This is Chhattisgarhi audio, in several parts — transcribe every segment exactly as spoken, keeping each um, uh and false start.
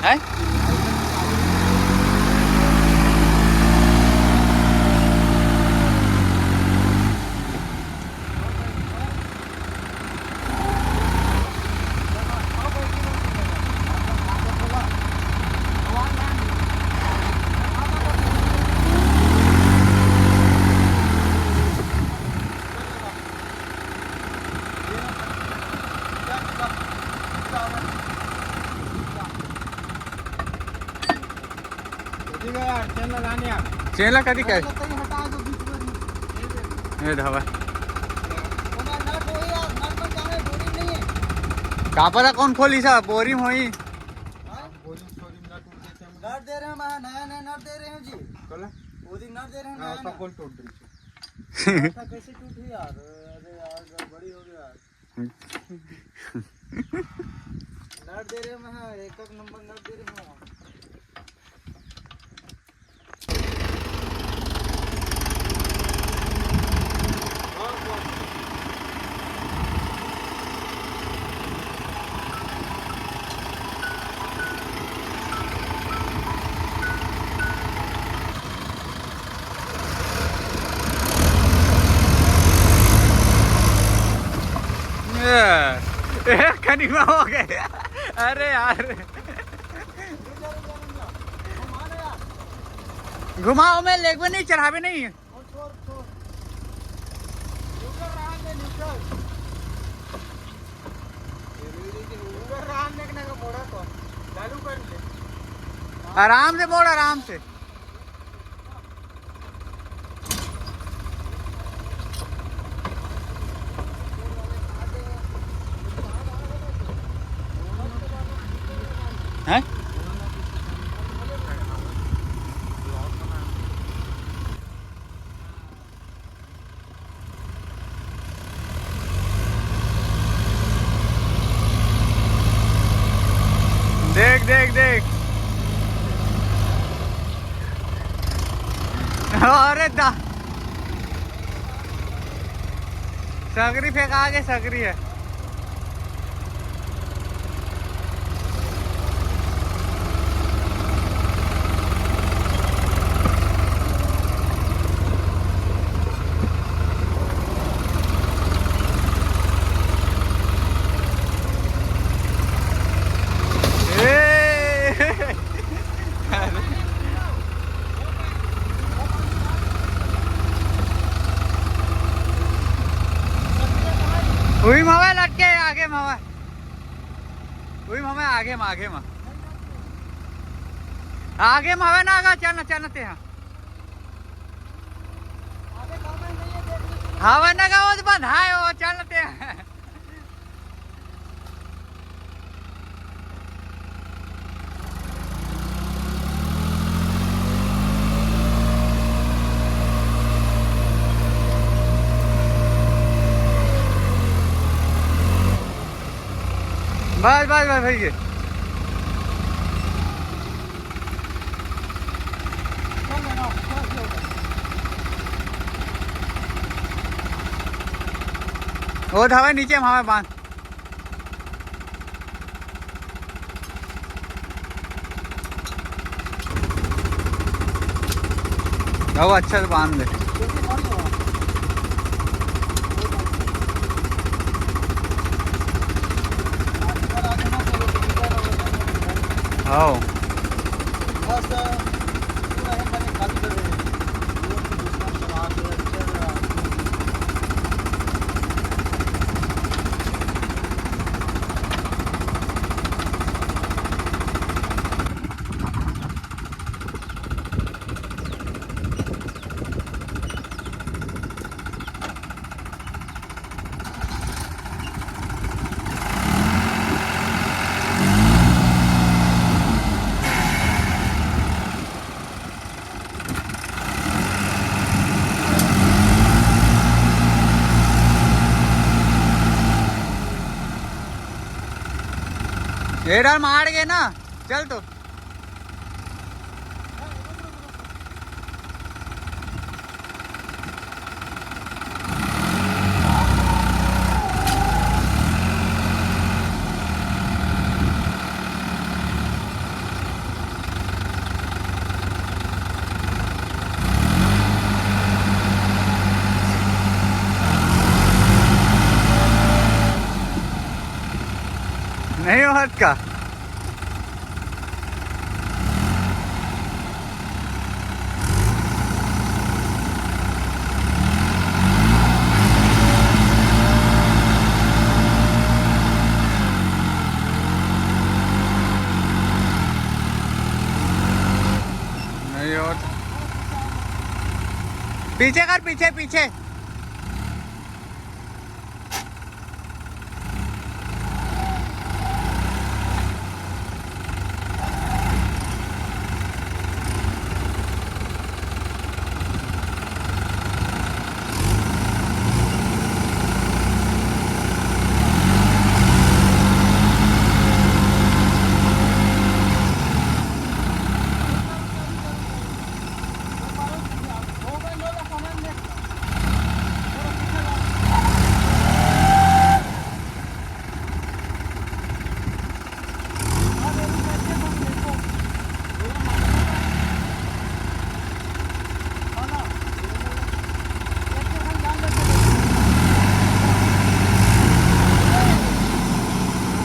हैं? चेला कदी करे? ये धावा। का पता कौन खोली सा, बोरिंग होई। नट दे रहे हैं, मैं नया नया नट दे रहे हैं जी। बोला? वो दिन नट दे रहे हैं, हाँ, नया सब नया। बोल टूट रही है। ऐसा कैसे टूट रही यार? अरे यार, गड़बड़ी हो गया यार। नट दे रहे हैं, मैं एक एक नंबर नट दे रहे हैं। ए, ए, कनिमा हो गए। अरे यार। घुमाओ, मैं लेगबे नहीं, चढ़ावे नहीं। आराम से मोड़, आराम से। हैं? देख, देख, देख। अरे दा, सगरी फेंका के सगरी है। उही मावा लटके, आगे मावा। उही मावा, आगे मा, आगे मा। आगे मावा ना, आगे चल ना, चल ना ते हाँ। हवा ना गावत बंद हाय, ओ चल ना ते हाँ। बस, बस, बस, भैया। वो धावा नीचे में हवा बांध। अब अच्छा से बांध दे। हाँ। ये डर मार गए ना, चल तो। नहीं होत का? नहीं होत। पीछे कर, पीछे, पीछे।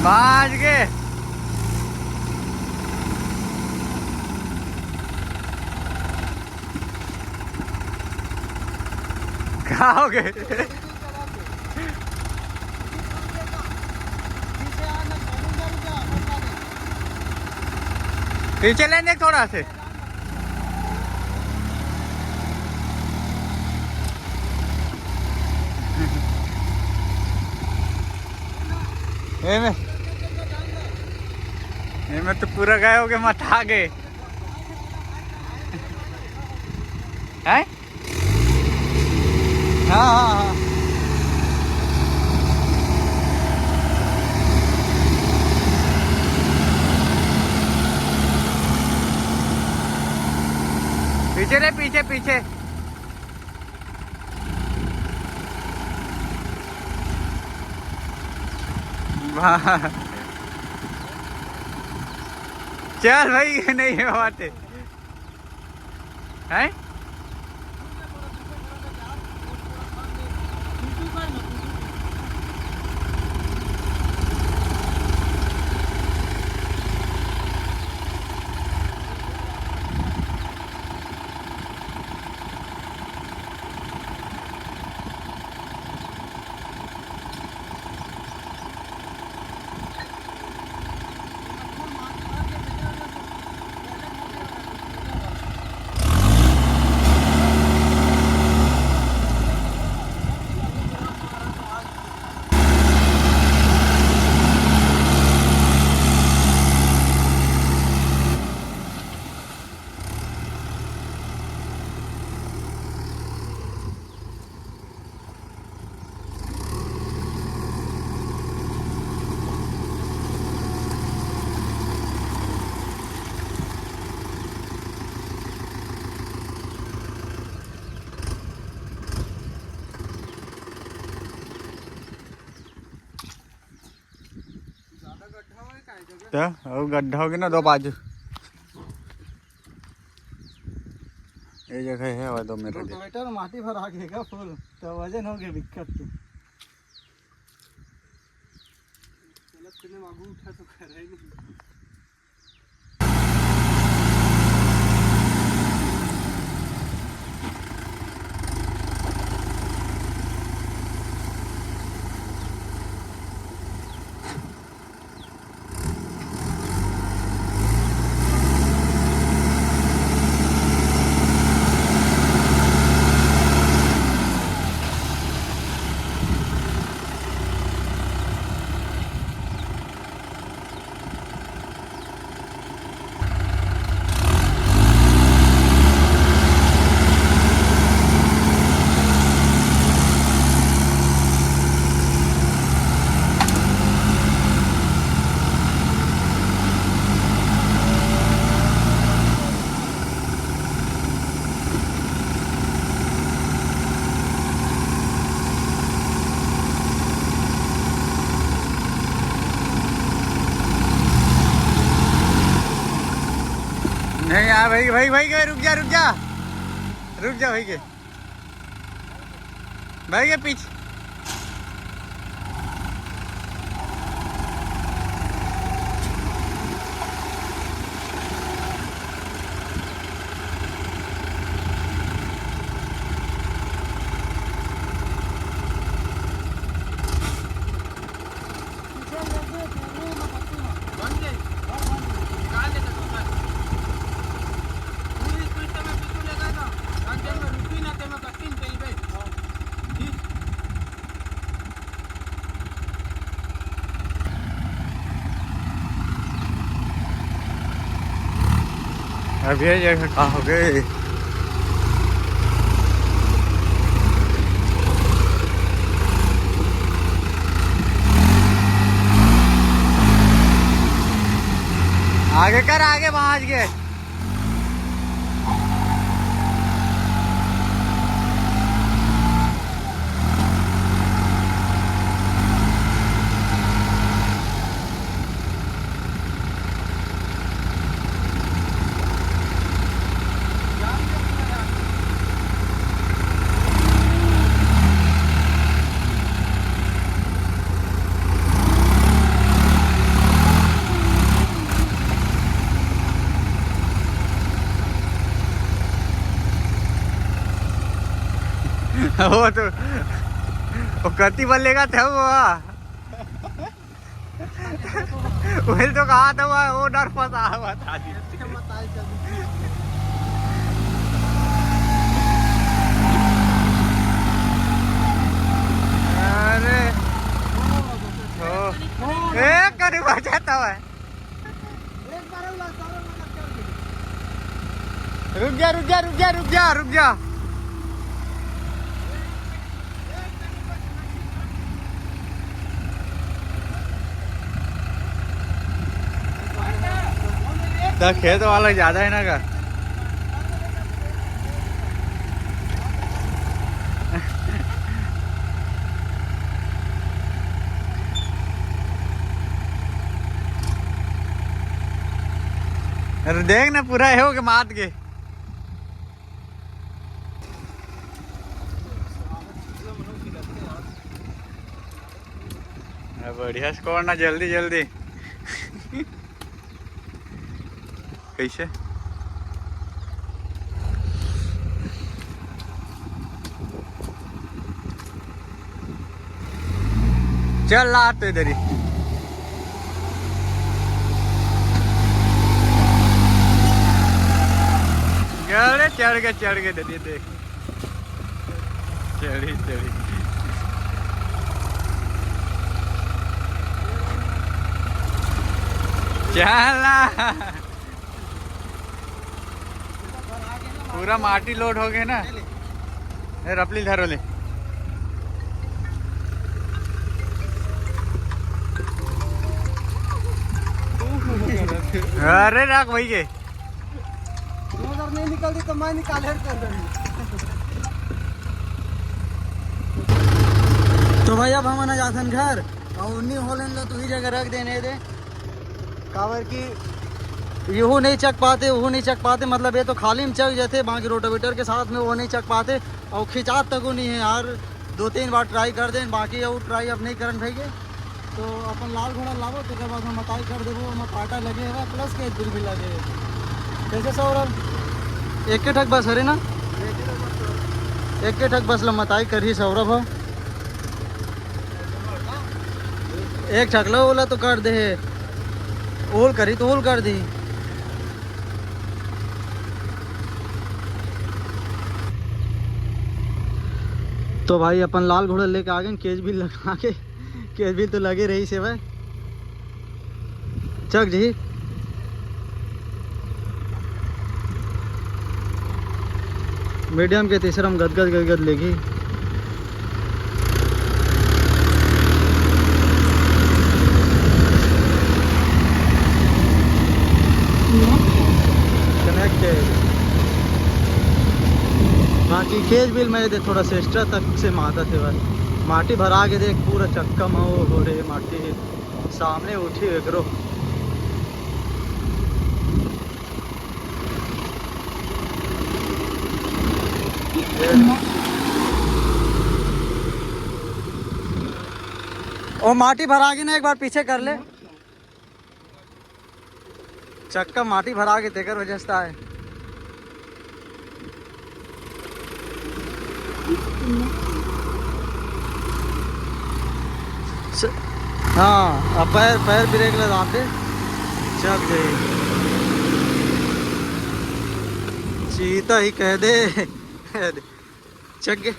बाज के। का हो गए? पीछे लेने थोड़ा से। एमे, एमे तो पूरा गए हो गए, मत आ गए। हैं? हाँ, हाँ, हाँ। पीछे रे, पीछे, पीछे। वाह। चल भाई, ये नहीं है बात है। हैं? त अउ गड्ढा हो गया ना दो बाजू। ये जगह है, वो दो मीटर दे। रोटावेटर माटी भर आ गए का फुल, तो वजन हो गया दिक्कत के। चलत तने आगू उठा तो करे नहीं। नहीं यार, भाई, भाई, भाई, भाई, रुक जा, रुक जा, रुक जा भाई के, भाई के पीछे। अब ये जगह का हो गए? आगे कर, आगे, वहाँ आज के। वो तो, वो कति बल लेगा था वो। वही तो कहा था वो, वो डर फंसा हुआ था। अरे, ओ, एक करीब आ जाता है। रुक जा, रुक जा, रुक जा, रुक जा, रुक जा। तो खेत वाला ज्यादा है ना का? अरे देख ना, पूरा हो के मात के। बढ़िया से कर ना, जल्दी जल्दी। कैसे? चल ला तो इधर ही। अरे चढ़ गए, चढ़ गए, दे दे। चढ़ी, चढ़ी। चला। पूरा माटी लोड हो गए ना। ए, रपली धरो ले। अरे रख भाई के। दो हजार नहीं निकलती तो मैं निकाले रहता। तो भाई अब हमन जाथन घर, और उन्नी होलन ला तो ही जगह रख देने दे, काबर कि यहू नहीं चक पाते, वहू नहीं चक पाते, मतलब ये तो खाली में चक जाते, बाकी रोटावेटर के साथ में वो नहीं चक पाते, और खिंचात तको नहीं है यार। दो तीन बार ट्राई कर देन, बाकी वो ट्राई अब नहीं करन भाई के। तो अपन लाल घोड़ा लाबो, तेकर बाद में मताई कर देबो, ओमा पाटा लगे हवय, प्लस के बिल भी लगे हे। कैसे सौरभ? एक के ठक बस हरे ना? एक के ठक बस ला मताई करही सौरभ ह। एक ठक ला ओला तो कर दे हे, ओल करी तो ओल कर दी। तो भाई अपन लाल घोड़ा लेके आ गए, केज भी लगा के। केबिल तो लगे रही से भाई। चक जी। मीडियम के तीसरा में गदगद गदगद लेगी। कनेक्ट है। बाकी केज बिल में दे थोड़ा सा एक्स्ट्रा तक से मादत है भाई। माटी भरा के देख, पूरा चक्का में वो हो रहे माटी। सामने उठी एकरो। ओ माटी भरा के ना, एक बार पीछे कर ले। चक्का माटी भरा के तेकर वजह से आए। स-, हाँ, अब पैर, पैर ब्रेक लगा दे, चक गई। चीता ही कह दे। चक गे।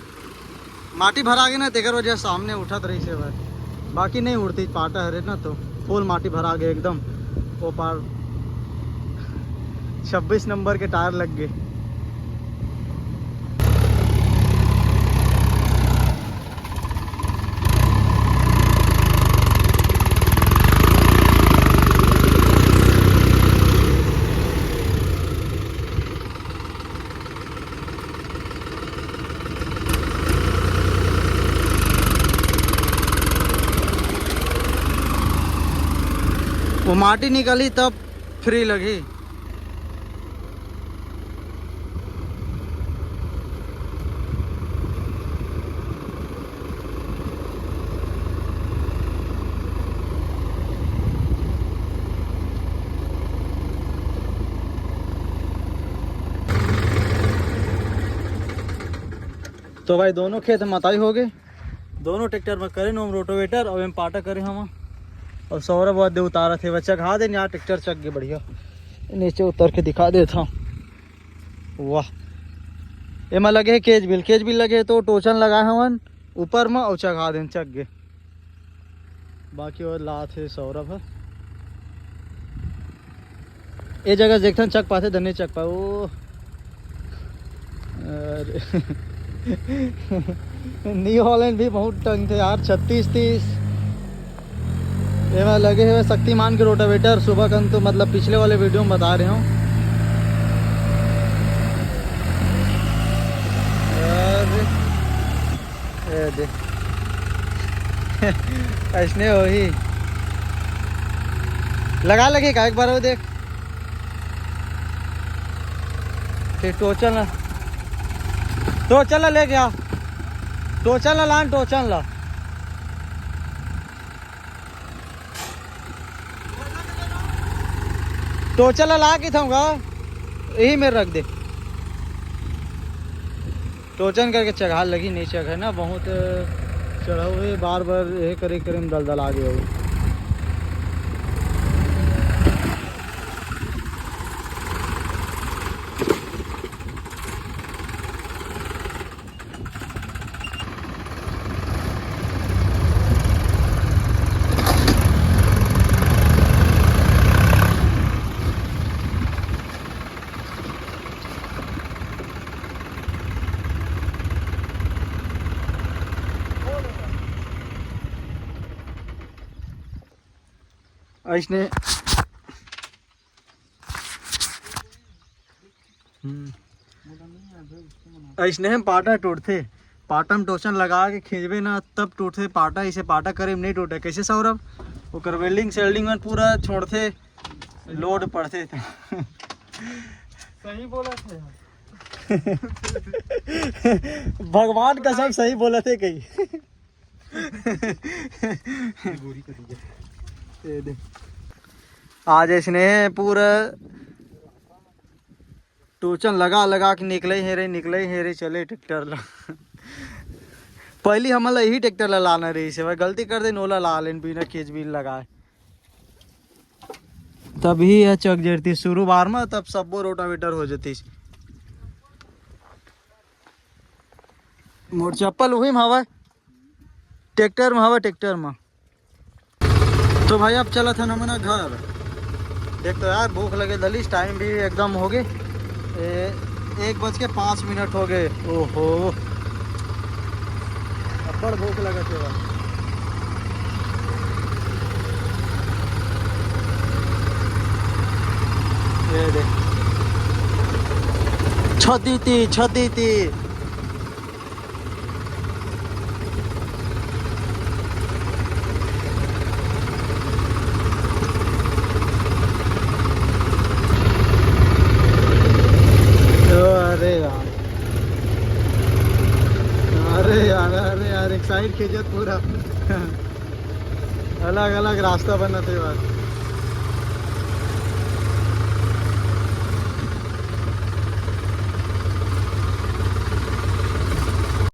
माटी भरा गे ना, तेकर वजह सामने उठत रहिस हे भाई, बाकी नहीं उठती, पाटा हरे ना तो फुल माटी भरा गे एकदम। ओ पार छब्बीस नंबर के टायर लग गे। वो माटी निकली तब फ्री लगी। तो भाई, दोनों खेत मताई हो गए, दोनों ट्रैक्टर में करे हम रोटावेटर, और हम पाटा करे हम। और सौरभ वो दे उतारत हे, बच्चा घा दे, यहाँ ट्रैक्टर चक गए बढ़िया। नीचे उतर के दिखा देता हूँ। वाह, एमा लगे हे केज बिल, केज बिल लगे हे तो टोचन लगाए हवन ऊपर में, और चघा देन चक गए। बाकी और लात हे सौरभ ह। ए जगह देखथन चक पाथे, धन्य चक पाए। ओ, अरे। न्यू हॉलैंड भी बहुत टंग थे यार, छत्तीस तीस। एमा लगे हुए शक्तिमान के रोटावेटर, सुबह कन तो मतलब पिछले वाले वीडियो में बता रहे हूँ। अरे, ए दे। ऐसने होही। लगा लगे का एक बार वो देख। फिर टोचन ला, टोचन ला लेके आ, टोचन ला लान, टोचन ला, टोचन ला ला के थाऊंगा, यही मेरे रख दे। टोचन करके चघाल लगी, नहीं चघे ना, बहुत चढ़ाऊ है, बार बार ये करे करे में दलदल आ गया हो। ऐसने, हम्म। ऐसने हम पाटा टूटथे, पाटा में टोचन लगा के खींचबे ना, तब टूटथे पाटा। इसे पाटा करे में नहीं टूटे। कैसे सौरभ? ओकर वेल्डिंग सेल्डिंग में पूरा छोड़थे, लोड पड़थे। सही बोला थे। भगवान कसम सही बोला थे कहीं। ये दे। आज इसने पूरा टोचन लगा लगा के निकले हे रे, निकले हे रे, चले ट्रैक्टर ला। पहली हमन ला यही ट्रैक्टर ला लाना रहिस हे, गलती कर देन, ओला ला लेन बिना केज बिल लगाए। तभी यह चक जरती शुरू बार में, तब सब्बो रोटावेटर हो जतीस। मोर चप्पल उही में हवय, ट्रैक्टर में हवय, ट्रैक्टर में। तो भाई, अब चलत हन हमन घर। देख तो यार, भूख लगे धलिस, टाइम भी एकदम हो गए, ए, एक बज के पाँच मिनट हो गए। ओहो, अब्बड़ भूख लगत हे बा। ये देख, छदीती, छदीती। अरे यार, अरे यार, अरे यार, एक साइड खींचत पूरा। अलग अलग रास्ता बनत हे बा।